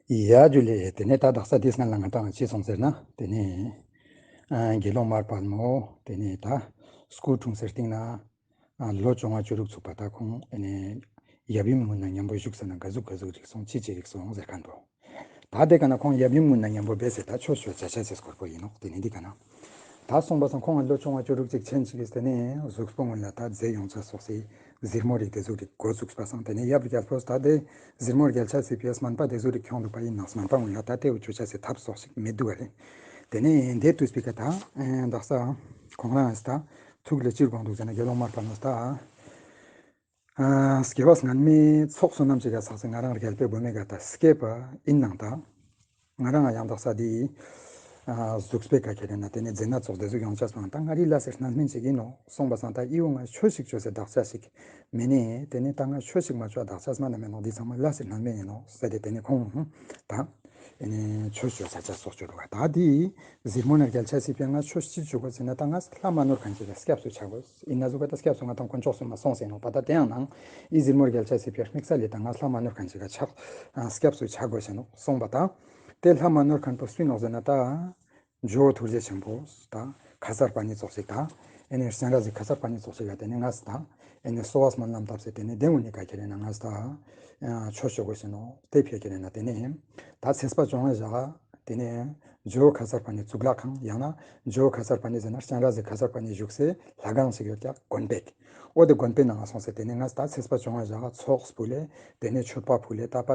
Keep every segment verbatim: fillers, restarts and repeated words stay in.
ཡ་ཇུ་ལེ། དེ་ནས་ད་དག་ས་དེ་སྔ་ལ་ང་ཏང་ཅི་སོང་ཟེར་ན། དེ་ནས་ཨ་དགེ་སློང་མར་པ་ལ་མོ་དེ་ནས་ད་སྐུ་འཁྲུངས་སེ་སྟིང་ན་ཨ་ལོ་བཅོ་ལྔ་བཅུ་དྲུག་ཚུགས་པ་ད་ཁོང་ཨེ་ནས་ཡབ་ཡུམ་སྔོན་ན་མཉམ་པོ་བཞུགས་ས་ན་ག་ཟུག་ག་ཟུག་རིག་སོང་ཅི་ཅི་རིག་སོང་ཟེར་མཁན་པོ། ད་དེ་ཀ་ན་ཁོང་ཡབ་ཡུམ་སྔོན་ན་མཉམ་པོ་བེས་སེ་ད་ཆོས་ཞུ་བྱ་ཆ་ཟེར་སྐོར་པོ་ཡིན་ནོག་དེ་ནས་འདི་ཀ་ན། ད་སོང་པ་སང་ཁོང་ལོ་བཅོ་ལྔ་བཅུ་དྲུག་ཅིག་ཆེན་ཅིག་གིས་དེ་ནས་གཟུགས་པོ་སྔོན་ལ་ད་མཛེ་ཡོང་ཆ་སོགས་སི་གཟིར་མོ་རིགས་དེ་ཟུག་རིགས་འགོ་བཙུགས་པ་སང་དེ་ནས་ཡབ་རྒྱལ་པོས་ད་དེ་གཟིར་མོ་རྒྱལ་ཆ་སི་ཕིའ་སྨན་པ་དེ་ཟུག་རིགས་ཁྱོང་འདུག་པ་ཡིན་ནོག་སྨན་པ་སྔོན་ལ་ད་དེ་བོ་བཅོ་ཆ་སི་ཐབས་སོགས་ཤིག་མི་འདུག་ག་ལེ། དེ་ནས་དེ་དུས་པི་ཀ་ད་ཨེ་དག་ས་ཁོང་རང་ཨེ་ད་ཐུགས་ལ་ཅི་དགོངས་འདུག་ཟེར་ན་དགེ་སློང་མར་པ་ནོ་ད། ཨ་སྐྱེ་བ་སྔན་མའི་ཚོགས་བསོད་ནམས་ཅིག་ག་བསགས་སེ་ང་རང་རྒྱལ་པོའི་བུད་མེད་ག་ད་སྐྱེས་པ་ཡིན་ནང་ད། ང་རང་ཡང་དག་ས་དེ་ཨ་གཟུགས་པོའི་ཀ་ཁྱེར་ན་དེ་ནས་མཛེ་ནད་ཚོགས་དེ་ཟུག་ཡོང་ཆ་སོང་ད་ང་རི་ལ་སེ་རྣམ་སྨིན་ཅིག་ཡིན་ནོག་སོང་པ་སང་ད་ཨི་བོ་ང་ཆོས་ཤིག་བཅོས་སེ་དག་ཆ་ཞིག་མེད་ནས་དེ་ནས་ད་ང་ཆོས་ཤིག་མ་བཅོ་དག་ཆ་མ་ན་མེད་ནོག་འདི་ཚང་མ་ལ་སེ་རྣམ་སྨིན་ཡིན་ནོག་ཟེར་ཏེ་དེ་ནས་ཁོང་ད་ཨེ་ནས་ཆོས་བཅོ་ཆ་ཆ་སོགས་བཅོ་འགྲོ་བ་ད་དེ་གཟིར་མོ་ན་རྒྱལ་ཆ་སི་ཕིའ་ང་ཆོས་ཅི་བཅོ་དགོས་ཟེར་ན་ད་ང་ལྷ་མ་ནོར་མཁན་ཅིག་ག་སྐྱབས་སུ་ཆ་དགོས། ཡིན་ན་ཟུག་ག་ད་སྐྱབས་སུ་ང་ཏང་དཀོན་མཆོག་གསུམ་མ་སོང་ཟེར་ནོག་པ་ད་དེ་ཡང་ནང་ཨི་གཟིར་མོ་རྒྱལ་ཆ་སི་ཕིའ་དམིགས་བསལ་ལས་ད་ང་ལྷ་མ་ནོར་མཁན་ཅིག་ག་ཆག་སྐྱབས་སུ་ཆ་དགོས་ཟེར་ནོག་སོང་པ་ད། དེ་ལྷ་མ་ནོར་མཁན་པོ་སུ་ནོག་ཟེར་ན་ད་ཇོ་བོ་ཐུགས་རྗེ་ཆེན་པོ་ད་ཁ་སར་པ་ཎི་ཙོགས་ཤིག་ད་ཨེ་ནས་སྤྱན་རས་གཟིགས་ཁ་སར་པ་ཎི་ཙོགས་ཤིག་ག་དེ་ནས་ང་ད་ཨེ་ནས་གསོལ་བ་སྨོན་ལམ་བཏབ་སེ་དེ་ནས་དེ་འུ་ནི་ག་ཁྱེར་ན་ང་ད་ཆོས་བཅོ་དགོས་ཟེར་ནོག་དེ་ཕིའ་ཁྱེར་ན་དེ་ནས་ད་ཚེས་པ་བཅོ་ལྔ་ཞག་དེ་ནས་ཇོ་བོ་ཁ་སར་པ་ཎི་གཙུག་ལག་ཁང་ཡང་ན་ཇོ་བོ་ཁ་སར་པ་ཎི་ཟེར་ན་སྤྱན་རས་གཟིགས་ཁ་སར་པ་ཎི་བཞུགས་སའི་ལྷ་ཁང་ཞིག་ཡོད་ཀྱག་དགོན་པའི། འོ་དེ་དགོན་པའི་ནང་ང་སོང་སེ་དེ་ནས་ང་ད་ཚེས་པ་བཅོ་ལྔ་ཞག་ཚོགས་ཕུལ་ལེ་དེ་ནས་མཆོད་པ་ཕུལ་ལེ་ད་པ་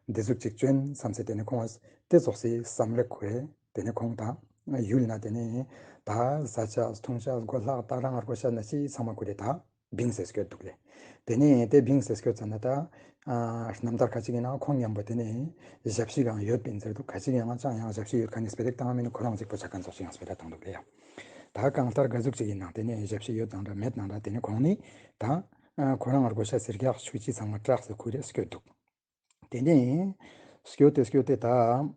དེ་ཟུག་ཅིག་བཅོན་བསམ་སེ་དེ་ནས་ཁོང་དེ་ཙོགས་སི་བསམ་བློ་འཁོར་དེ་ནས་ཁོང་ད་ཡུལ་ན་དེ་ནས་ད་ཟ་ཆ་འཐུང་ཆ་སྒོ་ལྷག་ད་རང་ང་དགོས་ཤ་ན་ཅི་ཚང་མ་ཁུར་རེ་ད་བིངས་སེ་སྐྱོད་འདུག་ལེ། དེ་ནས་དེ་བིངས་སེ་སྐྱོད་ཙ་ན་ད་ཨ་རྣམ་ཐར་ཁ་ཅིག་ཡིན་ན་ཁོང་མཉམ་པོ་དེ་ནས་ཞབས་ཕྱི་གང་ཡོད་པིན་ཟེར་འདུག་ཁ་ཅིག་ཡང་ཅང་ཡང་ཞབས་ཕྱི་ཡོད་མཁན་ནི་སྤེ་ར་བཏང་མིན་ཁོ་རང་གཅིག་པོ་ཆ་མཁན་ཙོགས་ཤིག་ཡང་སྤེ་ར་བཏང་འདུག་ལེ་ཡ། ད་གང་ལྟར་ག་ཟུག་ཅིག་ཡིན་ནང་དེ་ནས་ཞབས་ཕྱི་ཡོད་དང་འདྲ་མེད་དང་འདྲ་དེ་ནས་ཁོང་ནི་ད་ཨ་ཁོ་རང་ང་དགོས་ཤ་ཟེར་རྒྱག་ཆུ་ཅི་ཚང་མ་སྐྲག་སེ་ཁུར་རེ་སྐྱོད་འདུག་དེ་ནས་སྐྱོད་དེ་སྐྱོད་དེ་ད་ཨ་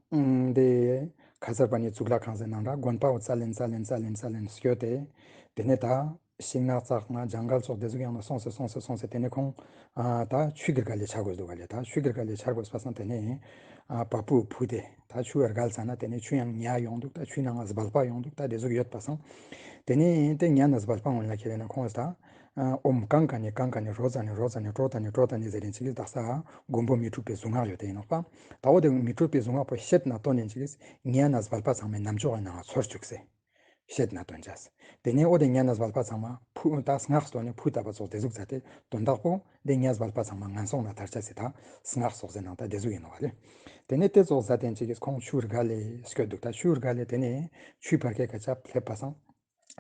དེ་ཁ་སར་པ་ཎི་གཙུག་ལག་ཁང་ཟེར་ནང་འདྲ་དགོན་པ་བོ་རྩ་ལེན་རྩ་ལེན་རྩ་ལེན་རྩ་ལེན་སྐྱོད་དེ་དེ་ནས་ད་ཤིང་ནགས་རྩྭ་ནགས་ཇང་གལ་ཙོགས་དེ་ཟུག་ཡང་ན་སོང་སེ་སོང་སེ་སོང་སེ་དེ་ནས་ཁོང་ཨ་ད་ཆུ་གིར་ག་ལས་ཆ་དགོས་འདུག་ག་ལེ། ད་ཆུ་གིར་ག་ལས་ཆ་དགོས་པ་སང་དེ་ནས་ཨ་བ་སྤུ་ཕུ་དེ་ད་ཆུ་གིར་ག་ལས་ཙ་ན་དེ་ནས་ཆུ་ཡང་ཉ་ཡོང་འདུག་ད་ཆུ་ནང་ང་སྦལ་པ་ཡོང་འདུག་ད་དེ་ཟུག་ཡོད་པ་སང་དེ་ནས་དེ་ཉ་ན་སྦལ་པ་འོང་ལ་ཁྱེར་ན་ཁོང་ད་ཨ་ཨོམ་གང་ག་ནས་གང་ག་ནས་རོ་ཙ་ནས་རོ་ཙ་ནས་གྲོ་ཙ་ནས་གྲོ་ཙ་ནས་ཟེར་རིན་ཅིག་གིས་དག་ས་མགོན་པོ་མི་འཁྲུགས་པའི་གཟུངས་སྔགས་ཡོད་དེ་ཡིན་ནོག་པ། ད་འོ་དེ་མི་འཁྲུགས་པའི་གཟུངས་སྔགས་པོ་བཤད་ན་ཏོན་ཡིན་ཅིག་གིས་ཉ་ན་སྦལ་པ་ཚང་མའི་རྣམ་ཅོག་གི་ནང་ང་ཚོར་བཅུག་སེ། བཤད་ན་ཏོན་ཅས། དེ་ནས་འོ་དེ་ཉ་ན་སྦལ་པ་ཚང་མ་ཕུ་ད་སྔགས་སྟོན་ནས་ཕུ་བཏབ་པ་ཙོགས་དེ་ཟུག་མཛད་དེ་དོན་དག་པོ་དེ་ཉ་སྦལ་པ་ཚང་མ་ངན་སོང་ན་ཐར་ཅས་སི་ད་སྔགས་སོགས་ཟེར་ནང་ད་དེ་ཟུག་ཡིན་ནོག་ལེ། དེ་ནས་དེ་ཙོགས་མཛད་དེ་ཅིག་གིས་ཁོང་ཆུ་གིར་ག་ལས་སྐྱོད་འདུག་ད་ཆུ་གིར་ག་ལས་དེ་ནས་ཆུའི་བར་ཁའི་ཀ་ཅབ་སླེབས་པ་སང་།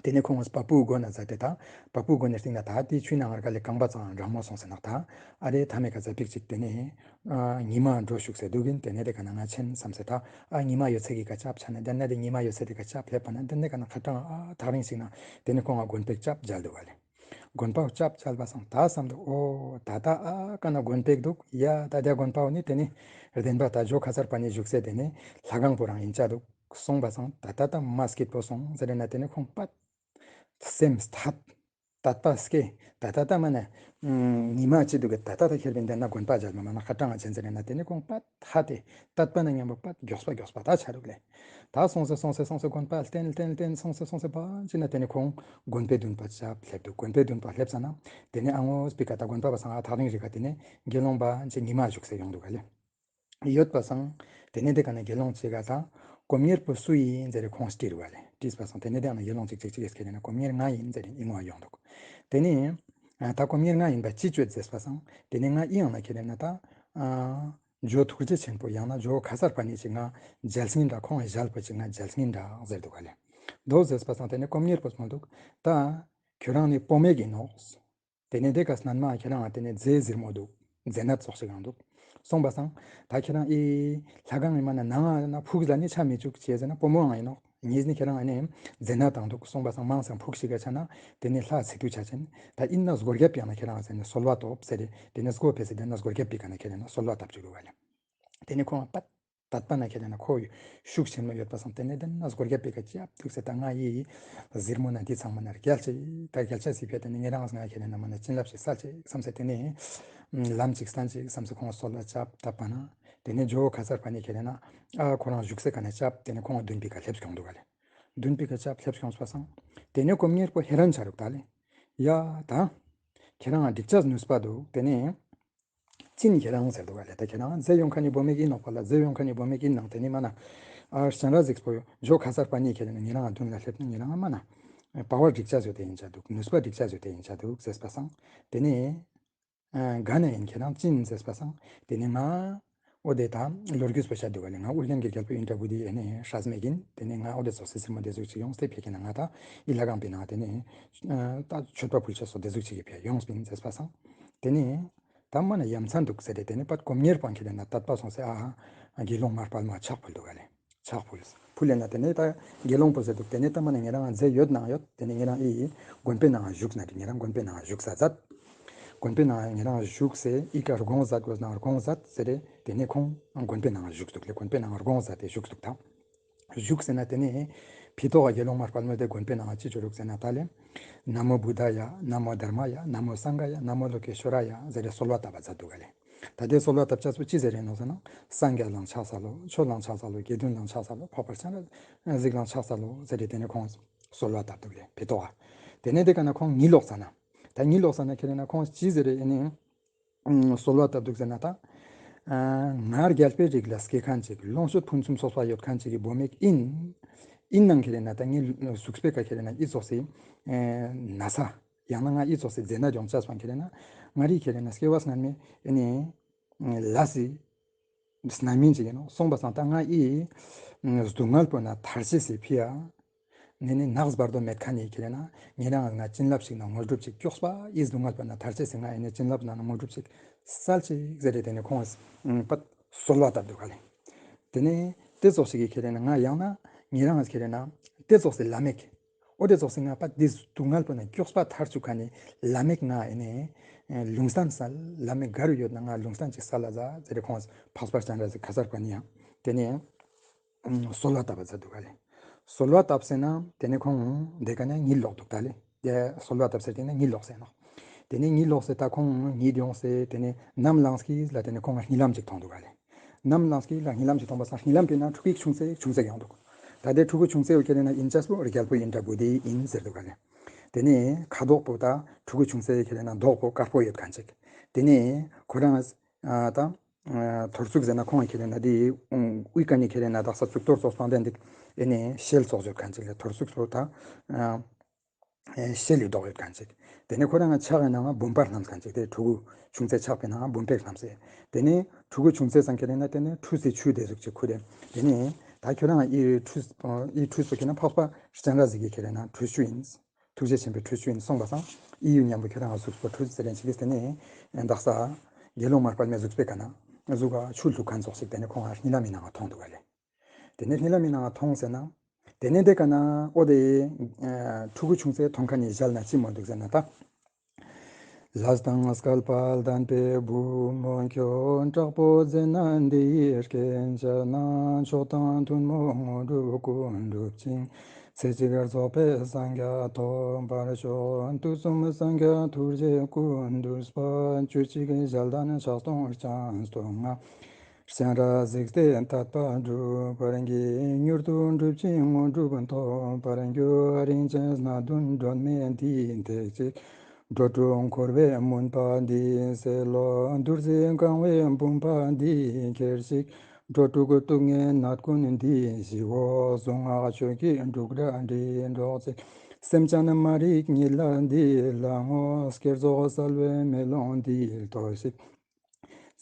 དེ་ནས་ཁོང་བ་སྤུའི་སྒོ་ན་མཛད་དེ་ད་བ་སྤུའི་སྒོ་ནས་སྟིང་ན་ད་དེ་ཆུའི་ནང་ང་ག་ལས་རྐང་པ་ཙམ་འགྲང་མོ་སོང་ཟེར་ནོག་ད་ཨ་རེ་ཐ་མའི་ཀ་ཙ་པིག་ཅིག་དེ་ནས་ཨ་ཉི་མ་འགྲོ་ཤུགས་སེ་འདུག་གིན་དེ་ནས་དེ་ཀ་ན་ང་ཆེན་བསམ་སེ་ད་ཨ་ཉི་མ་ཡོད་ཚད་ཀྱི་ཀ་ཅབ་ཆ་ན་དེ་ན་དེ་ཉི་མ་ཡོད་ཚད་དེ་ཀ་ཅབ་སླེབས་པ་ན་དེ་ནས་ཀ་ན་ཁ་གྲངས་ཨ་ཐག་རིང་ཞིག་ན་དེ་ནས་ཁོང་ང་དགོན་པའི་ཀ་ཅབ་མཇལ་འདུག་ག་ལེ། དགོན་པ་ཀ་ཅབ་མཇལ་བ་སང་ད་བསམ་འདུག་འོ་ད་ད་ཨ་ཀ་ན་དགོན་པའི་འདུག་ཡ། ད་དེ་དགོན་པ་འོ་ནི་དེ་ནས་བདེན་པ་ད་ཇོ་ཁ་སར་པ་ཎི་བཞུགས་སེ་དེ་ནས་ལྷ་ཁང་པོ་རང་ཡིན་ཅ་འདུག་སོང་བ་སང་ད་ད་ད་མ་སྐྱིད་པོ་སོང་ཟེར་ན་དེ་ནས་ཁོང་པད་སེམས་ཐད། དད་པ་སྐྱེ། ད་ད་ད་མ་ན་ཉི་མ་ཅི་འདུག་གི་ད་ད་ད་ཁྱེར་བིན་དེ་ན་དགོན་པ་མཇལ་མ་མ་ན་ཁ་གྲངས་ཆེན་ཟེར་ན་དེ་ནས་ཁོང་པད་ཧ་དེ་དད་པ་ན་མཉམ་པོ་པད་མགྱོགས་པ་མགྱོགས་པ་ད་ཆ་རུག་ལེ། ད་སོང་སེ་སོང་སེ་སོང་སེ་དགོན་པ་བསྟན་བསྟན་བསྟན་སོང་སེ་སོང་སེ་པ་ཅི་ན་དེ་ནས་ཁོང་དགོན་པའི་མདུན་པ་ཅབ་སླེབས་འདུག་དགོན་པའི་མདུན་པ་སླེབས་ས་ན་དེ་ནས་ཨ་ངོ་སྤི་ཀ་ད་དགོན་པ་བ་སང་ཨ་ཐག་རིང་རི་ཀ་དེ་ནས་དགེ་སློང་པ་ཅི་ཉི་མ་བཞུགས་སེ་ཡོང་འདུག་ག་ལེ། ཡོད་པ་སང་། དེ་ནས་དེ་ཀ་ན་དགེ་སློང་ཅིག་ག་ད་སྒོམ་གཉེར་པོ་སུ་ཡིན་ཟེར་རེ་ཁོང་དྲིས་རུག་ག་ལེ། དྲིས་པ་སང་དེ་ནས་དེ་ཀ་ན་དགེ་སློང་ཅིག་ཅིག་ཅིག་གིས་ཁྱེར་ན་སྒོམ་གཉེར་ང་ཡིན་ཟེར་རེ་ཨིན་བ་ཡོང་འདུག་དེ་ནས་ཨ་ད་སྒོམ་གཉེར་ང་ཡིན་པ་ཅི་བཅོས་ཟེར་པ་སང་དེ་ནས་ང་ཨི་ཡང་ན་ཁྱེར་ན་ད་ཨ་ཇོ་ཐུགས་རྗེ་ཆེན་པོ་ཡང་ན་ཇོ་ཁ་སར་པ་ཎི་ཅིག་ང་མཇལ་སྙིང་འདྲ་ཁོང་ངི་ཞལ་པོ་ཅིག་ང་མཇལ་སྙིང་འདྲ་ཟེར་འདུག་ག་ལེ། དོ་ཟེར་པ་སང་དེ་ནས་སྒོམ་གཉེར་པོ་མོལ་འདུག་ད་ཁྱོད་རང་ནི་སྤོ་མེད་ཀྱི་ནོག་དེ་ནས་དེ་ཀ་སྣན་མ་ཁྱེད་རང་ང་དེ་ནས་མཛེ་གཟིར་མོ་འདུག་མཛེ་ནད་ཙོགས་ཤིག་ཡང་འདུག་སོང་པ་སང་། ད་ཁྱེད་རང་ཨི་ལྷ་ཁང་ཨི་མ་ན་ནང་ང་ན་ཕུགས་ལ་ནི་ཆ་མི་བཅུག་ཅེས་ཟེར་ན་སྤོ་མོའང་ཡིན་ནོག་ཉིས་ནི་ཁྱེད་རང་ཨ་ནི་མཛེ་ནད་དང་འདུག་སོང་པ་སང་མང་སང་ཕུགས་ཤིག་ག་ཆ་ན་དེ་ནས་ལྷ་ཚིག་ཏུ་ཆ་ཆེན། ད་ཨིན་ན་སྒོར་རྒྱབ་ཡང་ན་ཁྱེད་རང་ཟེར་ནས་གསོལ་བ་ཏོབ་ཟེར་རེ་དེ་ནས་སྒོ་ཕེ་སེ་དེ་ན་སྒོར་རྒྱབ་པི་ཀ་ན་ཁྱེད་རང་ན་གསོལ་བ་ཏབ་ཅིག་རུག་ག་ལེ། དེ་ནས་ཁོང་ང་པད། དད་པ་ན་ཁྱེད་ན་ཁོ་ཡི་ཤུགས་ཆེན་མོ་ཡོད་པ་སང་དེ་ནས་དེ་ན་སྒོར་རྒྱབ་པི་ཀ་ཅབ་ཐུག་སེ་ད་ང་ཡི་གཟིར་མོ་ན་འདི་ཚང་མ་ན་རྒྱལ་ཅིག་ད་རྒྱལ་ཆ་སི་ཕེ་དེ་ནས་ཉེ་རང་ང་ཁྱེད་ན་མ་ན་བྱིན་རླབས་ཤིག་སལ་ཅིག་བསམ་སེ་དེ་ནས་ལམ་ཅིག་སྟན་ཅིག་བསམ་སེ་ཁོང་གསོལ་བ་ཅབ་བཏབ་པ་ན་ ཏེ་ནེ་ཇོ་བོ་ཁ་སར་པ་ཎི་ཁྱེར་ན་ཨ་ཁོ་རང་བཞུགས་སའི་ཀ་ནེ་ཆབ་ཏེ་ནེ་ཁོང་མདུན་པའི་ཀ་ལེབས་ཁྱོང་དུག་ག་ལེ། མདུན་པའི་ཀ་ཆབ་ལེབས་ཁྱོངས་པ་སང་ཏེ་ནེ་སྒོམ་གཉེར་པོ་ཧེ་རན་ཆ་རུག་ད་ལེ། ཡ་ད་ཁྱེ་རང་འགྲིག་ཆ་ནུས་པ་དུག་ཏེ་ནེ་ཅི་ནི་ཁྱེ་རང་ཟེར་དུག་ག་ལེ། ད་ཁྱེ་རང་ཟེར་ཡོང་ཁན་ནི་བུ་མོ་ཞིག་ཨིན་ནོག་པ་ལ། ཟེར་ཡོང་ཁན་ནི་བུ་མོ་ཞིག་ཨིན་ནང་ཏེ་ནེ་མ་ན་ཨ་སྤྱན་རས་གཟིགས་པོ་ཇོ་བོ་ཁ་སར་པ་ཎི་ཁྱེར་ན་ཉེ་རང་མདུན་ལ་ལེབས་ན་ཉེ་རང་མ་ན་པ་ཝར་འགྲིག་ཆ་ཟོས་ཏེ་ཨིན་ཆ་དུག་ནུས་པ་འགྲིག་ཆ་ཟོས་ཏེ་ཨིན་ཆ་དུག་ཟེར་པ་སང་ཏེ་ནེ་ཨ་ག་ན་ཨིན་ཁྱེ་རང་ཅི་ཨིན་ཟེར་པ་སང་ཏེ་ནེ་ང་འོ་ཏེ་ད་ལོ་རྒྱུས་པོ་ཤད་དུག་ག་ལེ། ང་ཨུ་རྒྱན་གྱི་རྒྱལ་པོ་ཨིན་དྲ་བུ་ཏེ་ཨེ་ནེ་སྲས་མོ་ཞིག་ཨིན། ཏེ་ནེ་ང་འོ་ཏེ་ཙོགས་སི་སྲས་མོ་ཏེ་ཟུག་ཅིག་ཡོངས་ཏེ་ཕེ་ཁྱེར་ན་ང་ད་ཨི་ལ་གང་པེ་ནང་ཏེ་ནེ་ཨ་ད་མཆོད་པ་ཕུལ་ཆ་སོགས་ཏེ་ཟུག་ཅིག་གི་ཕེ་ཡོངས་པིན་ཟེར་པ་སང་ཏེ་ནེ་ད་མ་ན་ཡ་མཚན་དུག་ཟེར་ཏེ་ཏེ་ནེ་པད་སྒོམ་གཉེར་པོ་ཁྱེར་ན་དད་པ་སོང་སེ་ཨ་དགེ་སློང་མར་པ་ལ་མ་ཕྱག་ཕུལ་དུག་ག་ལེ། ཕྱག་ཕུལ། ཕུལ་ལེ་ན་ཏེ་ནེ་ད་དགེ་སློང་པོ་ཟེར་དུག་ཏེ་ནེ་ད་མ་ན་ཉེ་རང་ཟེར་ཡོད་ནང་ཡོད། ཏེ་ནེ་ཉེ་རང་ཨི་དགོན་པའི་ནང་བཞུགས་ན་ཏེ་ཉེ་རང་དགོན་པའི་ནང་བཞུགས་ས་ཛད། དགོན་པའི་ནང་ཉེ་རང་བཞུགས་སེ་ཨི་ཀ་དགོངས་ཟད་གོས་ནང་དགོངས་ཟད་ཟེར་ཏེ་ཏེ་ནེ་ཁོང་དགོན་པའི་ནང་བཞུགས་དུག་ལེ། དགོན་པའི་ནང་དགོངས་ཟད་དེ་བཞུགས་དུག་ད་བཞུགས་སེ་ན་ཏེ་ནེ་ཕི་ཏོག་ག་དགེ་སློང་མར་པ་ལ་མ་ཏེ་དགོན་པའི་ནང་ཅི་ཅོ་རུག་ཟེར་ན་ད་ལེ། ན་མོ་བུདྡྷ་ཡ། ན་མོ་དྷརྨ་ཡ། ན་མོ་སངྒྷ་ཡ། ན་མོ་ལོ་ཀེ་ཤྭ་ར་ཡ་ཟེར་ཏེ་གསོལ་བ་བཏབ་པ་ཛད་དུག་ག་ལེ། ད་ཏེ་གསོལ་བ་བཏབ་ཆ་སུ་ཅི་ཟེར་རེ་ནོག་ཟེར་ན་སངས་རྒྱས་ལ་ཕྱག་འཚལ་ལོ། ཆོས་ལ་ཕྱག་འཚལ་ལོ། དགེ་འདུན་ལ་ཕྱག་འཚལ་ལོ། འཕགས་པ་སྤྱན་རས་གཟིགས་ལ་ཕྱག་འཚལ་ལོ་ཟེར་ཏེ་ཏེ་ནེ་ཁོང་གསོལ་བ་བཏབ་དུག་ལེ་ཕི་ཏོག་ག་ཏེ་ནེ་ཏེ་ཀ་ན་ཁོང་ཉིད་ལོག་ས་ན་ད་ཉིད་ལོག་ས་ན་ཁྱེར་ན་ཁོང་ཅི་ཟེར་རེ་ཨེ་ནེ་གསོལ་བ་བཏབ་དུག་ཟེར་ན་ད་ཨ་ང་རྒྱལ་པོའི་རིགས་ལ་སྐྱེ་ཁན་ཅིག་ལོངས་སྤྱོད་ཕུན་སུམ་ཚོགས་པ་ཡོད་ཁན་ཅིག་གི་བུ་མོ་ཞིག་ཨིན། ཨིན་ནང་ཁྱེར་ན་ད་ངའི་གཟུགས་པོའི་ཀ་ཁྱེར་ན་ཨི་ཙོགས་སི་ཨེ་ན་ཚ་ཡང་ན་ང་ཨི་ཙོགས་སི་མཛེ་ནད་ཡོང་ཆ་སོང་ཁྱེར་ན་ང་རི་ཁྱེར་ན་སྐྱེ་བ་སྔན་མའི་ཨེ་ནེ་ལས་སི་རྣམ་སྨིན་ཅིག་ཨིན་ནོག་སོང་པ་སང་ད་ང་ཨི་སྡུག་བསྔལ་པོ་ན་ཐར་ཅེས་སི་ཕི་ཡ། ནེ་ནེ་ནགས་བར་དོ་མེད་ཁན་ནི་ཁྱེར་ན་ཉེ་རང་ང་བྱིན་རླབས་ཤིག་ན་དངོས་གྲུབ་ཅིག་ཀྱོགས་པ་ཨི་སྡུག་བསྔལ་པོ་ན་ཐར་ཅེས་སི་ང་ཨེ་ནེ་བྱིན་རླབས་ན་དངོས་གྲུབ་ཅིག་སལ་ཅིག་ཟེར་ཏེ་ཏེ་ནེ་ཁོང་པད་གསོལ་བ་བཏབ་དུག་ག་ལེ། ཏེ་ནེ་ཏེ་ཙོགས་ཤིག་གི་ཁྱེར་ན་ང་ཡང་ན་ཉེ་རང་ང་ཁྱེར་ན་ཏེ་ཙོགས་སི་བླ་མེད་འོ་ཏེ་ཙོགས་སི་ང་པད་ཏེ་སྡུག་བསྔལ་པོ་ན་ཀྱོགས་པ་ཐར་ཅུག་ཁན་ནི་བླ་མེད་ང་ཨེ་ནེ་ལུང་བསྟན་སལ། བླ་མེད་ག་རུ་ཡོད་ན་ང་ལུང་བསྟན་ཅིག་སལ་ལ་ཛད་ཟེར་ཏེ་ཁོང་འཕགས་པ་སྤྱན་རས་གཟིགས་ཁ་སར་པ་ཎི་ཡ་ཏེ་ནེ་གསོལ་བ་བཏབ་པ་ཛད་དུག་ག་ལེ། གསོལ་བ་བཏབ་སེ་ན་ཏེ་ནེ་ཁོང་ཏེ་ཀ་ནེ་ཉིད་ལོག་དུག་ད་ལེ། ཏེ་གསོལ་བ་བཏབ་སེ་ཏེ་ནེ་ཉིད་ལོག་སེ་ནོག་ཏེ་ནེ་ཉིད་ལོག་སེ་ད་ཁོང་ཉིད་ཡོང་སེ་ཏེ་ནེ་ནམ་ལངས་ཀྱི་ལ་ཏེ་ནེ་ཁོང་ང་རྨི་ལམ་ཅིག་ཐོང་དུག་ག་ལེ། ནམ་ལངས་ཀྱི་ལ་རྨི་ལམ་ཅིག་ཐོང་པ་སང་རྨི་ལམ་པེ་ན་ཕྲུ་གུ་ཆུང་ཙེ་ཆུང་ཙེ་ཡོང་དུག་ད་ཏེ་ཕྲུ་གུ་ཆུང་ཙེ་བོ་ཁྱེར་ན་ཨིན་ཆ་སུ་རྒྱལ་པོ་ཨིན་དྲ་བུ་ཏེ་ཨིན་ཟེར་དུག་ག་ལེ། ཏེ་ནེ་ཁ་དོག་པོ་ད་ཕྲུ་གུ་ཆུང་ཙེ་ཁྱེར་ན་མདོག་པོ་དཀར་པོ་ཡོད་ཁན་ཅིག་ཏེ་ནེ་ཁོ་རང་ཨ་ད་ཨ་ཐོར་ཚུགས་ཟེར་ན་ཁོང་ཁྱེར་ན་ཏེ་དབུའི་ཀ་ནེ་ཁྱེར་ན་དག་ས་གཙུག་ཏོར་ཙོགས་སྟོང་ལྡན་ཏེ་ཨེ་ནེ་ཤེལ་ཙོགས་ཡོད་ཁན་ཅིག་ལེ། ཐོར་ཚུགས་པོ་ད་ཨ་ཤེལ་ལི་མདོག་ཡོད་ཁན་ཅིག་ཏེ་ནེ་ཁོ་རང་ང་ཕྱག་གི་ནང་ང་བུམ་པ་བསྣམས་ཁན་ཅིག་ཏེ་ཕྲུ་གུ་ཆུང་ཙེ་ཕྱག་པེ་ནང་ང་བུམ་པ་བསྣམས་སེ། ཏེ་ནེ་ཕྲུ་གུ་ཆུང་ཙེ་སང་ཁྱེར་ན་ཏེ་ནེ་ཁྲུས་སི་ཆུ་ཏེ་ཟུག་ཅིག་ཁུར་ཏེ། ཏེ་ནེ་ད་ཁྱོ་རང་ཨི་ཁྲུས་ཨི་ཁྲུས་པོ་ཁྱེར་ན་འཕགས་པ་སྤྱན་རས་གཟིགས་ཀྱི་ཁྱེར་ན་ཁྲུས་ཆུ་ཨིན། ཐུགས་རྗེ་ཆེན་པོའི་ཁྲུས་ཆུ་ཨིན་སོང་པ་སང་ཨི་ཡུ་ཉམ་པོ་ཁྱོ་རང་ང་གཟུགས་པོ་ཁྲུས་ཟེར་རེན་ཅིག་གིས་ཏེ་ནེ་དག་ས་དགེ་སློང་མར་པ་ལ་མའི་གཟུགས་པོའི་ཀ་ན་གཟུགས་ཀ་ཆུ་བླུགས་ཁན་ཙོགས་ཤིག་ཏེ་ནེ་ཁོང་ང་རྨི་ལམ་མི་ནང་ང་ཐོང་དུག་ག་ལེ། ཏེ་ནེ་རྨི་ལམ་མི་ནང་ང་ཐོང་སེ་ན། ཏེ་ནེ་ཏེ་ཀ་ན་འོ་ཏེ་ཕྲུ་གུ་ཆུང་ཙེ་ཐོང་ཁན་ནི་ཞལ་ན་ཅི་མོལ་དུག་ཟེར་ན་ད། ལས་དང་སྐལ་པ་ལྡན་པའི་བུ་མོ་ཁྱོད། དྲག་པོ་མཛེ་ནད་འདི་ཡི་རྐྱེན་བྱས་ན། མཆོག་དང་ཐུན་མོང་དངོས་གྲུབ་ཀུན་འགྲུབ་ཅིང་། ཚེ་གཅིག་རྫོགས་པའི་སངས་རྒྱས་ཐོབ་པར་ཤོག། དུས་གསུམ་སངས་རྒྱས་ཐུགས་རྗེ་ཀུན་བསྡུས་པ། བཅུ་གཅིག་ཞལ་ལྡན་ཕྱག་སྟོང་སྤྱན་སྟོང་ང་། སྤྱན་རས་གཟིགས་དེ་དད་པ་སྒྲུབ་པར་བགྱི། མྱུར་དུ་འགྲུབ་ཅིང་དངོས་གྲུབ་ཐོབ་པར་འགྱུར། རིན་ཆེན་སྣ་བདུན་སྒྲོན་མེ་འདིས་བཏེག་ཅིག། འགྲོ་དྲུག་འཁོར་བའི་མུན་པ་འདི་སེལ་ལོ། བདུད་རྩི་གང་བའི་བུམ་པ་འདི་ཁྱེར་ཅིག། འགྲོ་དྲུག་སྡུག་བསྔལ་ནད་ཀུན་འདི་ཞི་བོ། གཟུངས་སྔགས་ཆོས་ཀྱི་འབྲུག་སྒྲ་འདི་སྒྲོག་ཅིག། སེམས་ཅན་མ་རིག་ཉེར་ལེན་འདི་བླང་ངོ་། བསྐྱེད་རྫོགས་གསལ་བའི་མེ་ལོང་འདི་གཏོར་ཅིག།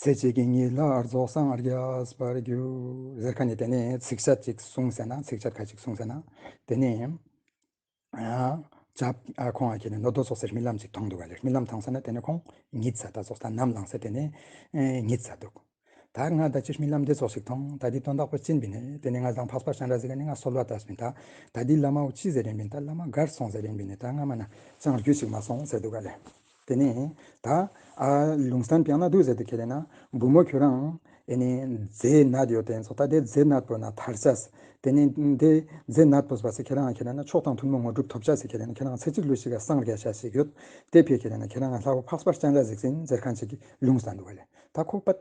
ཚེ་གཅིག་གི་ཉིད་ལ་རྫོགས་སངས་རྒྱས་པར་འགྱུར། ཟེར་ཁན་ནི་ཏེ་ནེ་ཚིགས་བཅད་ཅིག་གསུངས་སེ་ན་ཚིགས་བཅད་ཁ་ཅིག་གསུངས་སེ་ན་ཏེ་ནེ་ཨ་ཅབ་ཨ་ཁོང་ཨ་ཁྱེར་ན་ནོ་ཏོ་ཙོགས་སེ་རྨི་ལམ་ཅིག་ཐོང་དུག་ག་ལེ། རྨི་ལམ་ཐོང་སེ་ན་ཏེ་ནེ་ཁོང་ཉིད་ས་ད་ཙོགས་ད་ནམ་ལངས་སེ་ཏེ་ནེ་ཨེ་ཉིད་ས་དུག་ད་ང་ད་ཅི་རྨི་ལམ་ཏེ་ཙོགས་ཤིག་ཐོང་། ད་འི་དོན་དག་པོ་ཅི་ཨིན་པིན་ནེ་ཏེ་ནེ་ང་དང་འཕགས་པ་སྤྱན་རས་གཟིགས་ཀ་ནེ་ང་གསོལ་བ་བཏབ་པིན། ད་ད་འི་བླ་མ་བོ་ཅི་ཟེར་རིན་པིན། ད་བླ་མ་གར་སོང་ཟེར་རིན་པིན་ནེ་ད་ང་མ་ན་ཅང་རྒྱུས་ཤིག་མ་སོང་ཟེར་དུག་ག་ལེ། ཏེ་ནེ་ད་ཨ་ལུང་བསྟན་པེ་ན་དུག་ཟེར་དུག་ཁྱེར་ན་བུ་མོ་ཁྱོ་རང་ཨེ་ནེ་མཛེ་ནད་ཡོད་ཏེ་ཨིན་སོ། ད་ཏེ་མཛེ་ནད་པོ་ན་ཐར་ཅེས། ཏེ་ནེ་ཏེ་མཛེ་ནད་པོ་སྦ་སེ་ཁྱེ་རང་ཁྱེ་རང་ན་མཆོག་དང་ཐུན་མོང་དངོས་གྲུབ་ཐོབ་ཅེས་སི་ཁྱེ་རང་ན་ཁྱེ་རང་ཚེ་གཅིག་ལུས་ཤིག་ག་སངས་རྒྱས་ཅེས་ཤིག་ཡོད། ཏེ་ཕི་ཁྱེ་རང་ན་ཁྱེ་རང་ལྷ་བོ་འཕགས་པ་སྤྱན་རས་གཟིགས་ཨིན་ཟེར་ཁན་ཅིག་གི་ལུང་བསྟན་དུག་ག་ལེ། ད་ཁོ་པད་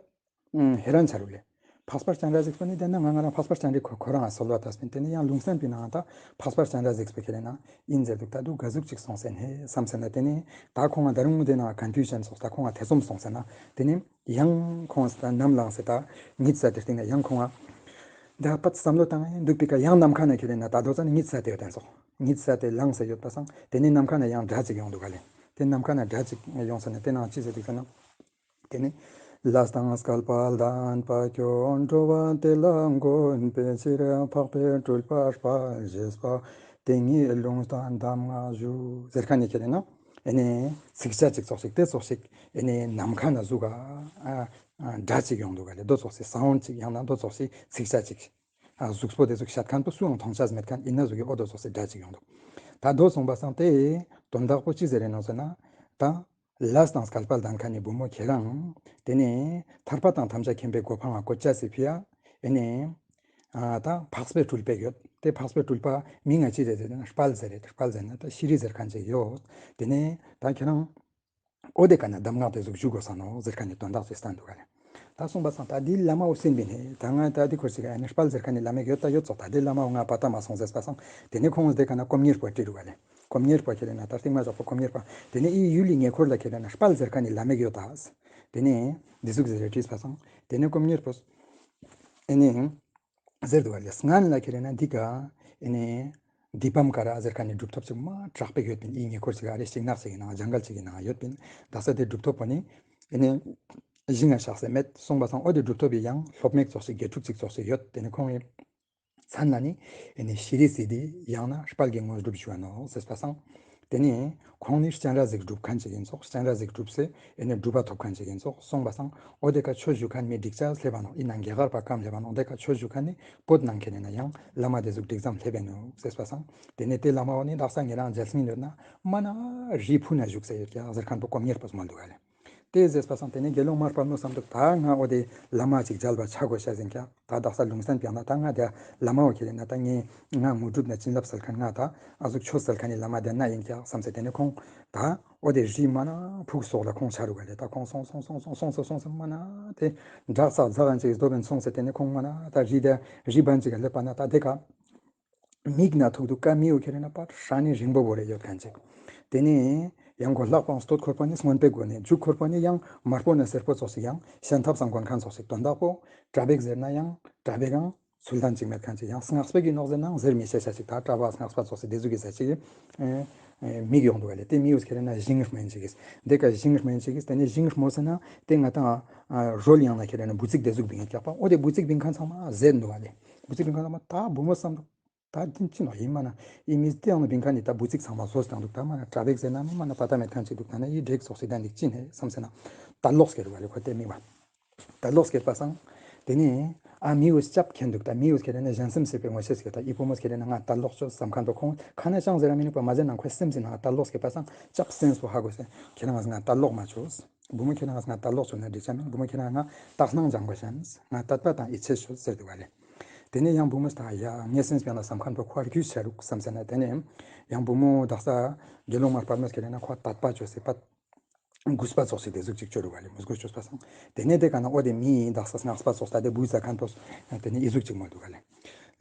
ཧེ་རན་ཆ་རུག་ལེ། འཕགས་པ་སྤྱན་རས་གཟིགས་པོ་ནི་དེ་ན་ང་ང་རང་འཕགས་པ་སྤྱན་རས་ཁོ་ཁོ་རང་གསོལ་བ་བཏབ་པིན། དེ་ནི་ཡང་ལུང་བསྟན་པའི་ནང་ད་འཕགས་པ་སྤྱན་རས་གཟིགས་པོ་ཁྱེད་ན་ཡིན་ཟེར་འདུག་ད་དུ་ག་ཟུག་ཅིག་སོང་ཟེར་ནས་བསམ་ཟེར་ན། དེ་ནི་ད་ཁོང་ང་ད་རུང་དེ་ན་ཀོན་ཕིའུ་ཤན་སོང་། ད་ཁོང་ང་ཐེ་ཚོམ་སོང་ཟེར་ན། དེ་ནི་ཡང་ཁོང་ད་ནམ་ལངས་ཟེར་ད་གཉིད་སད་དེ་སྟིང་ན་ཡང་ཁོང་ང་ད་པད་བསམ་བློ་བཏང་ཡིན་འདུག་པའི་ཀ་ཡང་ནམ་མཁའ་ན་ཁྱེད་ན་ད་དོ་ཙ་ནི་གཉིད་སད་དེ་ཡོད་དེ་སོང་། གཉིད་སད་དེ་ལངས་ཟེར་ཡོད་པ་སང་། དེ་ནི་ནམ་མཁའ་ན་ཡང་སྒྲ་ཅིག་ཡོང་འདུག་ག་ལེ། དེ་ནམ་མཁའ་ན་སྒྲ་ཅིག་ཡོང་ཟེར་ན་དེ་ནང་ཅི་ཟེར་འདུག་ཟེར་ན། དེ་ནི་ལས་དང་སྐལ་པ་ལྡན་པ་ཁྱོད། འགྲོ་བ་དེ་ལ་མགོན་པའི་ཕྱིར། འཕགས་པའི་སྤྲུལ་པ་དཔལ་བཞེས་པ། དེ་ཉིད་ལུང་བསྟན་གདམས་ངག་ཞུ། ཟེར་ཁན་ནི་ཁྱེད་ན་ཨེ་ནི་ཚིགས་བཅད་ཅིག་ཙོགས་ཤིག་དེ་ཙོགས་ཤིག་ཨེ་ནི་ནམ་མཁའ་ན་ཟུག་ག་ཨ་ཨ་སྒྲ་ཅིག་ཡོང་འདུག་ག་ལེ། དོ་ཙོགས་སི་སའུན་ཌ་ཅིག་ཡང་ན་དོ་ཙོགས་སི་ཚིགས་བཅད་ཅིག་ཨ་གཟུགས་པོ་དེ་ཟུག་ཤད་ཁན་པོ་སུའང་མཐོང་ཆ་མེད་ཁན་ཨིན་ན་ཟུག་གི་འོ་དོ་ཙོགས་སི་སྒྲ་ཅིག་ཡོང་འདུག་ད་དོ་སོང་པ་སང་དེ་དོན་དག་པོ་ཅི་ཟེར་རེ་ནོག་ཟེར་ན། ད་ལས་དང་སྐལ་པ་ལྡན་ཁན་ནི་བུ་མོ་ཁྱེད་རང་དེ་ནི་ཐར་པ་དང་ཐམས་ཅད་མཁྱེན་པའི་གོ་འཕང་ང་བཀོད་ཅེས་སི་ཕི་ཡ་ཨེ་ནི་ཨ་ད་འཕགས་པའི་སྤྲུལ་པ་ཡོད། དེ་འཕགས་པའི་སྤྲུལ་པ་མིང་ང་ཅི་རེད་ཟེར་ན་དཔལ་ཟེར་རེད། དཔལ་ཟེར་ན་ད་ཤྲཱི་ཟེར་ཁན་ཅིག་ཡོད། དེ་ནི་ད་ཁྱེད་རང་འོ་དེ་ཀ་ན་གདམས་ངག་དེ་ཟུག་ཞུ་དགོས་ས་ནོག་ཟེར་ཁན་ནི་དོན་དག་ཅིག་སྟན་འདུག་ག་ལེ། ད་སོང་པ་སང་ད་དེ་བླ་མ་བོ་སེམས་པིན་ཧེ། ད་ང་ད་དེ་ཁོར་ཅིག་ཨ་ནི་དཔལ་ཟེར་ཁན་ནི་བླ་མ་ཡོད་ད་ཡོད་ཙོགས། ད་དེ་བླ་མ་བོ་ང་པ་ད་མ་སོང་ཟེར་པ་སང་དེ་ནི་ཁོང་དེ་ཀ་ན་སྐོམ་གཉེར་པོ་དྲིས་འདུག་ག་ལེ། སྐོམ་གཉེར་པོ་ཁྱེད་ན་ད་རྟིང་མ་ཞོག་པོ་སྐོམ་གཉེར་པོ་དེ་ནི་ཨི་ཡུལ་ལི་ཉེ་འཁོར་ལ་ཁྱེད་ན་དཔལ་ཟེར་ཁན་ནི་བླ་མ་ཡོད་ད། དེ་ནི་དེ་ཟུག་ཟེར་རེ་དྲིས་པ་སང་དེ་ནི་སྐོམ་གཉེར་པོ་ཨེ་ནི་ཟེར་འདུག་ག་ལེ། སྔན་ལ་ཁྱེད་ན་འདི་ཀ་ཨེ་ནི་དི་པཾ་ཀ་ར་ཟེར་ཁན་ནི་གྲུབ་ཐོབ་ཅིག་མ་དྲག་པོ་ཡོད་པིན། ཨི་ཉེ་འཁོར་ཅིག་ཨ་རེ་ཤིང་ནགས་ཅིག་གི་ནང་ཇང་གལ་ཅིག་གི་ནང་ཡོད་པིན། དག་ས་དེ་གྲུབ་ཐོབ་པོ་ནི་ཨེ་ནི་ཞིང་ང་ཤགས་སེ་མེད། སོང་པ་སང་འོ་དེ་གྲུབ་ཐོབ་པི་ཡང་སློབ་མ་ཅིག་ཙོགས་ཤིག་དགེ་ཕྲུག་ཅིག་ཙོགས་ཤིག་ཡོད། དེ་ནི་ཁོང་ངི་མཚན་ལ་ནི་ཨེ་ནི་ཤྲཱི་སིདྡྷི་ཡང་ན་དཔལ་གྱི་དངོས་གྲུབ་ཞུ་བ་ནོག་ཟེར་པ་སང་། དེ་ནི་ཁོང་ནི་སྤྱན་རས་གཟིགས་སྒྲུབ་ཁན་ཅིག་ཨིན་ཙོགས། སྤྱན་རས་གཟིགས་སྒྲུབ་སེ་ཨེ་ནི་སྒྲུབ་པ་ཐོབ་ཁན་ཅིག་ཨིན་ཙོགས། སོང་པ་སང་འོ་དེ་ཀ་ཆོས་ཞུ་ཁན་མི་འགྲིག་ཅེས་སླེབ་བ་ནོག། ཨི་ནང་རྒྱ་གར་པ་ཀམ་སླེབ་བ་ནོག། དེ་ཀ་ཆོས་ཞུ་ཁན་ནི་བོད་ནང་ཁྱེད་ན་ཡང་བླ་མ་དེ་ཟུག་འགྲིག་ཙམ་སླེབ་བ་ནོག་ཟེར་པ་སང་། དེ་ནི་དེ་བླ་མ་བོ་ནི་དག་ས་ཉེ་རང་མཇལ་སྙིང་ཡོད་ན་མ་ན་རི་ཕུ་ན་བཞུགས་སེ་ཡོད་ཀྱག་ཟེར་ཁན་པོ་སྐོམ་གཉེར་པོས་མོལ་འདུག་ག་ལེ། དེ་ཟེར་པ་སང་དེ་ནི་དགེ་སློང་མར་པ་མོ་བསམ་འདུག། ད་ང་འོ་དེ་བླ་མ་ཅིག་མཇལ་བ་ཆ་དགོས་ཤ་ཟེར་ཀྱག། ད་དག་ས་ལུང་བསྟན་པ་ཡང་ན་ད་ང་དེ་བླ་མ་བོ་ཁྱེད་ན་ད་ངས་ང་དངོས་གྲུབ་ན་བྱིན་རླབས་སལ་ཁན་ང་ད་ཨ་ཟུག་ཆོས་སལ་ཁན་ནི་བླ་མ་དེ་ན་ཨིན་ཀྱག་བསམ་སེ་དེ་ནི་ཁོང་ད་འོ་དེ་རི་མ་ན་ཕུག་སོགས་ལ་ཁོང་ཆ་རུག་ག་ལེ། ད་ཁོང་སོང་སོང་སོང་སོང་སོང་སོང་སོང་སོང་མ་ན་དེ་བྲག་ས་ཛག་གན་ཅིག་སྡོད་པིན། སོང་སེ་དེ་ནི་ཁོང་མ་ན་ད་རི་དེ་རི་བན་ཅིག་ག་སླེབས་པ་ན་ད་དེ་ཀ་མིག་ན་ཐུག་འདུག་ཀ་མི་བོ་ཁྱེད་ན་པ་ཧྲ་ནི་རིང་པོ་བོ་རེ་ཡོད་ཁན་ཅིག། དེ་ནི་ཡང་གོ་ལྷག་པའང་སྟོད་ཁོར་པ་ནི་སྔོན་པོའི་སྒོ་ནས་མཇུག་ཁོར་པ་ནི་ཡང་དམར་པོ་ན་སེར་པོ་ཙོགས་ཤིག་ཡང་ཤན་ཐབས་སང་གོན་ཁན་ཙོགས་ཤིག། དོན་དག་པོ་གྲྭ་པེག་ཟེར་ན་ཡང་གྲྭ་པེག་ཡང་ཚུལ་ལྡན་ཅིག་མེད་ཁན་ཅིག། ཡང་སྔགས་པའི་གི་ནོག་ཟེར་ནའང་ཟེར་མི་ཤེས་ཤ་ཅིག། ད་གྲྭ་པ་སྔགས་པ་ཙོགས་ཤིག་དེ་ཟུག་གི་ཟེར་ཅིག་ཨེ་ཨེ་མིག་ཡོང་འདུག་ག་ལེ། དེ་མི་བོ་ཁྱེད་ན་ཞིང་སྨན་ཅིག་གིས་དེ་ཀ་ཞིང་སྨན་ཅིག་གིས་དེ་ནི་ཞིང་སྨོ་ཟེར་ན་དེ་ང་ཏང་ཨ་རོལ་ཡང་ན་ཁྱེད་ན་འབུ་ཙིག་དེ་ཟུག་བིང་ཡོད་ཀྱག་པ། འོ་དེ་འབུ་ཙིག་བིང་ཁན་ཚང་མ་ཟེར་འདུག་ག་ལེ། འབུ་ཙིག་བིང་ཁན་ཚང་མ་ད་བུ་མོ་བསམ་འདུག། ད་འདི་ཅི་ནོག་ཡིན་མ་ན་ཨི་མི་སྟེང་ནས་བིང་ཁན་ནི་ད་འབུ་ཙིག་ཚང་མ་བཟོས་བཏང་འདུག། ད་མ་ན་གྲྭ་པེག་ཟེར་ན་མི་མ་ན་པ་ཏ་མེད་ཁན་ཅིག་འདུག། ད་ན་ཡི་དྲེག་ཙོགས་སི་ད་འདི་ཅི་ནེ་བསམ་ཟེར་ན་ད་ལོག་སྐྱེ་རུ་བ་ལེ། ཁོ་དེ་མི་བ་ད་ལོག་སྐྱེ་པ་སང་དེ་ནི་ཨ་མི་བོ་སྐྱབས་མཁན་འདུག། ད་མི་བོ་ཁྱེད་ན་གཞན་སེམས་སྲིད་པའི་ངོ་ཤེས་ཀྱི་ད་ཨི་བུ་མོ་ཁྱེད་ན་ང་ད་ལོག་ཆོག་བསམ་ཁན་པོ་ཁོང་ཁ་ན་ཅང་ཟེར་ར་མི་ནུག་པ། མ་ཟེར་ན་ཁོའི་སེམས་སི་ནང་ད་ལོག་སྐྱེ་པ་སང་སྐྱབས་སེམས་སུ་ཧ་གོ་སེ་ཁྱེད་ན་ང་ད་ལོག་མ་ཆོག། བུ་མོ་ཁྱེད་ན་ང་ད་ལོག་ཆོག་ན་འགྲིག་ཆ་མེད། བུ་མོ་ཁྱེད་ན་ང་དག་སྣང་སྦྱང་དགོས་ཤན། ང་དད་པ་དང་ཡིད་ཆེས་ཆོག་ཟེར་འདུག་ག་ལེ། དེ་ནས་ཡང་བུ་མོས་ད་ཡ་ངའི་སེམས་པའི་ནང་བསམ་ཁན་པོ་ཁོ་རྒྱུས་ཆ་རུག་བསམ་ཟེར་ན། དེ་ནས་ཡང་བུ་མོ་དག་ས་དགེ་སློང་མར་པ་མོས་ཁྱེད་ན་ཁོ་དད་པ་ཆོག་སེ་པ་གུས་པ་ཙོགས་སེ་དེ་ཟུག་ཅིག་ཆོ་རུག་ག་ལེ། མོས་གུས་ཆོས་པ་སང་། དེ་ནས་དེ་ཀ་ན་འོ་དེ་མི་དག་ས་སྔགས་པ་ཙོགས་ད་དེ་བུ་ཟ་ཁན་པོ་དེ་ནས་ཨི་ཟུག་ཅིག་མོལ་འདུག་ག་ལེ།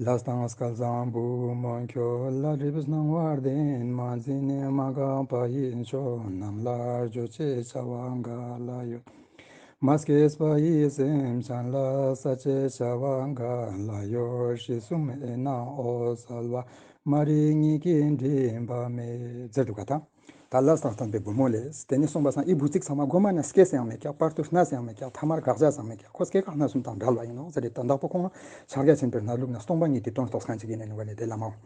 ལས་དང་སྐལ་བཟང་བུ་མོ་ཁྱོད། ལ་རིབ་སྣང་བར་ལྡན་མ་འཛིན་ནས། མ་འགགས་པ་ཡི་ཆོས་རྣམས་ལ། བརྗོད་ཅེས་བྱ་བ་འགའ་ལ་ཡོད། མ་སྐྱེས་པ་ཡི་སེམས་ཅན་ལ། གསལ་བྱེད་བྱ་བ་འགའ་ལ་ཡོད། རིགས་གསུམ་ཡིན་ནའང་འོད་གསལ་བ། མ་རིག་གཉིས་ཀྱིས་འདྲེན་པ་མེད། ཟེར་འདུག་ག་ད། ད་ལས་དང་བསྟན་པའི་བུ་མོ་ལས་དེ་ནས་གསུངས་པ་སང་ཨི་བུ་ཙིག་ཚང་མ་གོ་མ་ན་སྐྱེས་སེའང་མེད་ཀྱག། བར་དུ་གནས་སེའང་མེད་ཀྱག། ཐ་མར་དགག་བྱ་སང་མེད་ཀྱག། ཁོ་སྐྱེ་རྒ་ན་གསུམ་དང་བྲལ་བ་ཡིན་ནོག་ཟེར་ཏེ་དོན་དག་པོ་ཁོང་ཕྱག་རྒྱ་ཆེན་པོའི་གནས་ལུགས་ན་སྟོང་པ་ཉིད་དེ་དོན་རྟོགས་ཁན་ཅིག་ཡིན་ནོག་ག་ལེ། དེ་བླ་མ་བོ།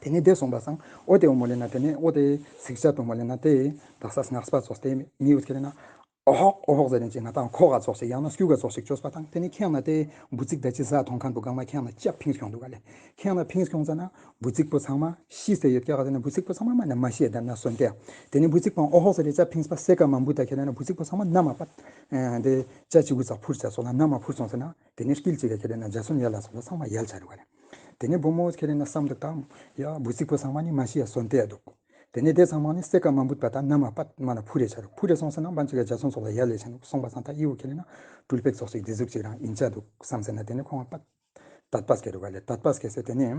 དེ་ནས་དེ་གསུངས་པ་སང་འོ་དེ་འོ་མོ་ལེ་ན་དེ་ནས་འོ་དེ་ཚིགས་བཅད་དུ་མོ་ལེ་ན་དེ་དག་ས་སྔགས་པ་ཙོགས་དེ་མི་འུ་ཁེ་ལེ་ན། ཨོ་ཧོག་ཨོ་ཧོག་ཟེར་ཏེ་ཅིག་ང་ཏང་ཁོག་ག་ཙོགས་ཤིག་ཡང་ན་སྐྱུག་ག་ཙོགས་ཤིག་ཅོས་པ་དང་། དེ་ནི་ཁྱེད་ན་དེ་འབུ་ཙིག་ད་ཅི་ཟ་ཐོང་ཁན་པོ་གང་མ་ཁྱེད་ན་ལྕགས་ཕིངས་ཁྱོང་འདུག་ག་ལེ། ཁྱེད་ན་ཕིངས་ཁྱོང་ཙ་ན་འབུ་ཙིག་པོ་ཚང་མ་ཤི་སེ་ཡོད་ཀྱག་ག་ཟེར་ན་འབུ་ཙིག་པོ་ཚང་མ་མ་ན་མ་ཤི་ཡ་དེ་ན་སོན་ཏེ། དེ་ནི་འབུ་ཙིག་པོ་ཨོ་ཧོག་ཟེར་ཏེ་ལྕགས་ཕིངས་པ་སེ་ཀ་མ་འབུ་ད་ཁྱེད་ན་འབུ་ཙིག་པོ་ཚང་མ་ན་མ་པ་དེ་ལྕགས་ཅིག་གུ་ཙ་ཕུར་ཙ་སོ་ལ་ན་མ་ཕུར་སོང་ཟེར་ན་དེ་ནི་དཀྱིལ་ཅིག་ག་ཁྱེད་ན་འཇའ་ཚོན་ཡལ་ལ་སོ་ལ་ཚང་མ་ཡལ་ཆ་རུག་ག་ལེ། དེ་ནི་བུ་མོ་ཁྱེད་ན་བསམ་འདུག་དང་། ཡ་འབུ་ཙིག་པོ་ཚང་མ་ནི་མ་ཤི་ཡ་སོན་ཏེ་ཡ་འདུག། ཏེ་ནེ་ཏེ་ཚང་མ་ནི་སེ་ཀ་མ་བུད་པ་ཏ་ན་མ་པད་མ་ན་ཕུ་རེ་ཆ་རུག། ཕུ་རེ་སོང་སེ་ན་བན་ཅིག་ག་ཇ་ཚོན་ཚོགས་ལ་ཡ་ལེ་ཆ་ནུག། སོང་པ་སང་ཏ་ཨི་བོ་ཁེ་ལེ་ན་སྤྲུལ་པའི་ཚོགས་ཤིག་ཏེ་ཟུག་ཅིག་རང་ཨིན་ཆ་དུག་སམ་སེ་ན་ཏེ་ནེ་ཁོང་ང་པད་དད་པ་སྐྱེ་དུག་ག་ལེ། དད་པ་སྐྱེས་སེ་ཏེ་ནེ་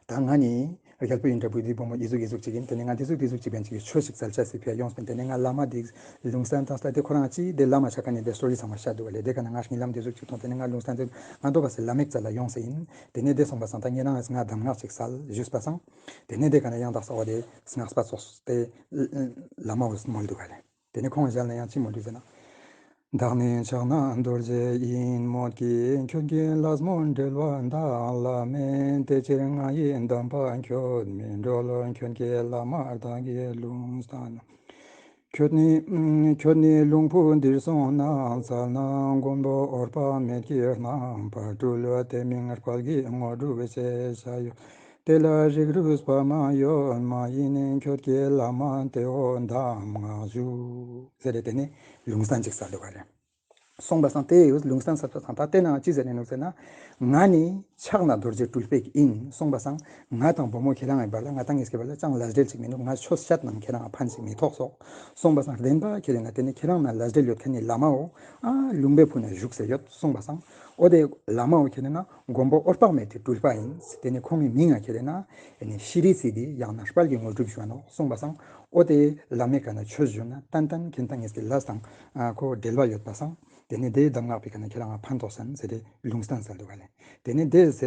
ཏ་ང་ནི་རྒྱལ་པོ་ཨིན་དྲ་བུ་དི་བུ་མོ་ཨི་ཟུག་ཨི་ཟུག་ཅིག་ཨིན། ཏེ་ནེ་ང་ཏེ་ཟུག་ཏེ་ཟུག་ཅིག་བན་ཅིག་གི་ཆོས་ཤིག་སལ་ཆ་སི་ཕི་ཡ་ཡོངས་པིན། ཏེ་ནེ་ང་བླ་མ་དི་ལུང་སྟན་ཏང་སྟེ་ཏེ་ཁོ་རང་ཅི་ཏེ་བླ་མ་ཆ་ཀ་ནེ་ཏེ་སྟོ་རི་ཚང་མ་ཤད་དུག་ག་ལེ། ཏེ་ཀ་ནེ་ང་སྙིང་ལམ་ཏེ་ཟུག་ཅིག་ཐོང་། ཏེ་ནེ་ང་ལུང་སྟན་ཏེ་ང་དོ་བ་སེ་བླ་མའི་རྩ་ལ་ཡོངས་སེ་ཨིན། ཏེ་ནེ་ཏེ་སོང་པ་སང་ཏ་ཉེ་རང་ང་གདམས་ངག་ཅིག་སལ་ཞུས་པ་སང་། ཏེ་ནེ་ཏེ་ཀ་ནེ་ཡང་དག་ས་འོ་ཏེ་སྔགས་པ་ཚོགས་ཏེ་བླ་མ་བོ་མོལ་དུག་ག་ལེ། ཏེ་ནེ་ཁོང་ཞལ་ནེ་ཡང་ཅི་མོལ་དུག་ཟེར་ན། བདག་ནི་ཕྱག་ན་རྡོ་རྗེ་ཡིན་མོད་ཀྱི། ཁྱོད་ཀྱི་ལྷ་མོ་འབྲེལ་བ་དག་ལ་མེད། དེ་ཕྱིར་ང་ཡི་གདམས་པ་ཁྱོད་མི་གྲོལ། ཁྱོད་ཀྱི་བླ་མ་བདག་གི་ལུང་བསྟན། ཁྱོད་ནི་ཁྱོད་ནི་ལུང་བུ་འདིར་སོང་ན་འཚལ་ན། མགོན་པོ་འོད་དཔག་མེད་ཀྱི་རྣམ་པར་སྤྲུལ། དེ་མིང་དཔལ་གྱི་དངོས་གྲུབ་ཞེས་བྱ་ཡོད། དེ་ལ་རིགས་རུས་པ་མ་ཡོད་མ་ཡིན། ཁྱོད་ཀྱི་བླ་མ་དེའོ་གདམས་ངག་ཞུ། ཟེར་ཏེ་ཏེ་ནེ་ལུང་བསྟན་ཅིག་སལ་དུག་ག་ལེ། སོང་པ་སང་ཏེ་ལུང་བསྟན་སལ་པ་སང་ཏ་ཏེ་ནང་ཅི་ཟེར་ནེ་ནུག་ཟེར་ན། ང་ནི་ཕྱག་ན་རྡོ་རྗེ་སྤྲུལ་པ་ཨིན། སོང་པ་སང་ང་དང་བུ་མོ་ཁྱེ་རང་ངི་བར་ལ་ང་དང་ངེ་སྐྱེ་བར་ལ་ཅང་ལས་འབྲེལ་ཅིག་མི་ནུག། ང་ཆོས་བཤད་ནང་ཁྱེ་རང་ང་ཕན་ཅིག་མི་ཐོགས་སོག། སོང་པ་སང་བདེན་པ་ཁེ་ཏེ་ན་ཏེ་ནེ་ཁྱེ་རང་ན་ལས་འབྲེལ་ཡོད་ཁན་ནི་བླ་མ་བོ་ཨ་ལུང་པའི་ཕུ་ན་བཞུགས་སེ་ཡོད། སོང་པ་སང་འོ་ཏེ་བླ་མ་བོ་ཁེ་ཏེ་ན་མགོན་པོ་འོད་དཔག་མེད་དི་སྤྲུལ་པ་ཨིན། ཏེ་ནེ་ཁོང་ངི་མིང་ང་ཁེ་ཏེ་ན་ཨེ་ནི་ཤྲཱི་སིདྡྷི་ཡང་ན་དཔལ་གྱི་དངོས་གྲུབ་ཞུ་བ་ནོག། སོང་པ་སང་འོ་ཏེ་བླ་མའི་ཀ་ན་ཆོས་ཞུ་ན་ཏན་ཏན་ཁེ་ཏང་ངེ་སྐྱེ་ལས་དང་ཨ་ཁོ་འབྲེལ་བ་ཡོད་པ་སང་ཏེ་ནེ་ཏེའི་གདམས་ངག་པོའི་ཀ་ན་ཁྱེ་རང་ང་ཕན་ཐོགས་སན་ཟེར་ཏེ་ལུང་བསྟན་སལ་དུག་ག་ལེ། ཏེ་ནེ་ཏེ་ཟེར་